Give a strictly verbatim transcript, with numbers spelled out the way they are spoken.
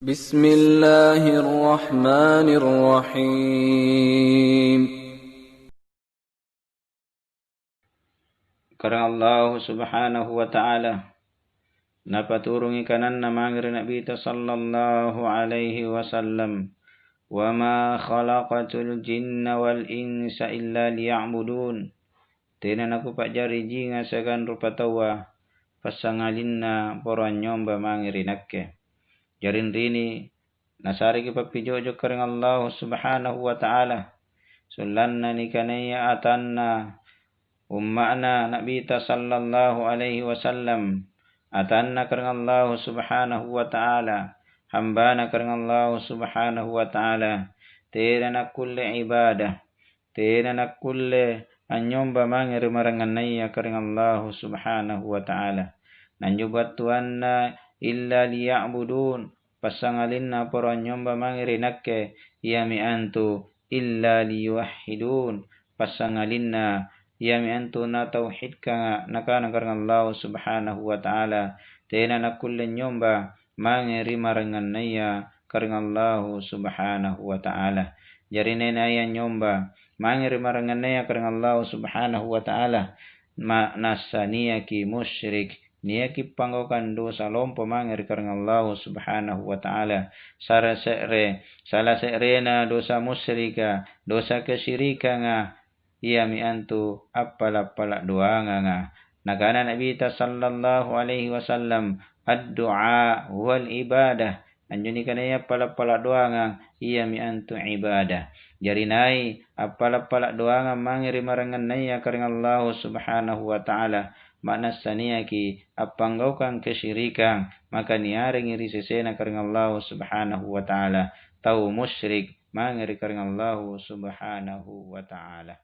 Bismillahirrahmanirrahim. Karaeng Allahu Subhanahu wa Ta'ala, Napaturungi kananNa mange ri Nabita sallallahu alaihi wasallam, "Wa ma khalaqtul jinna wal insa illa liya'budun." Tena nakupa'jari jinga siagang rupataua, passangalinna poro anynyomba mange ri Nakke. Jari anrini, nasareki pappijo'jo karaeng Allahu Subhanahu wa Ta'ala, sollanna nikanaya atanna umma'na Nabita sallallahu alaihi wasallam, atanna karaeng Allahu Subhanahu wa Ta'ala, hambana karaeng Allahu Subhanahu wa Ta'ala, tena nakkulle ibadah, tena nakkulle anynyomba mange ri maraengannaya karaeng Allahu Subhanahu wa Ta'ala. Nanjo battuanna illa liya'budun, passangalinna poro anynyomba mange ri Nakke, iami antu illa liyuwahhidun, passangalinna iami antu natauhidkanga, nakana karaeng Allahu Subhanahu wa Ta'ala, tena nakkulle nyomba mange ri maraengannaya karaeng Allahu Subhanahu wa Ta'ala. Jari, inai-nai anynyomba mange ri maraengannaya karaeng Allahu Subhanahu wa Ta'ala, ma-, nassaniaki musyrik, niaki panggaukang dosa lompo mange ri karaeng Allahu Subhanahu wa Ta'ala. Sara se're-, sala se'rena dosa musyrika, dosa kesyirikanga, iami antu appala'-pala' doanganga. Nakana Nabita sallallahu alaihi wasallam, "Addu'a huwal ibadah." Anjo nikanaya appala'-pala' doangang, iami antu ibadah. Jari, inai appala'-pala' doangang mange ri maraengannaya karaeng Allahu Subhanahu wa Ta'ala, ma'nassa niaki appanggaukang kesyirikang, maka niarengi ri sesena karaeng Allahu Subhanahu wa Ta'ala tau musyrik mange ri karaeng Allahu Subhanahu wa Ta'ala.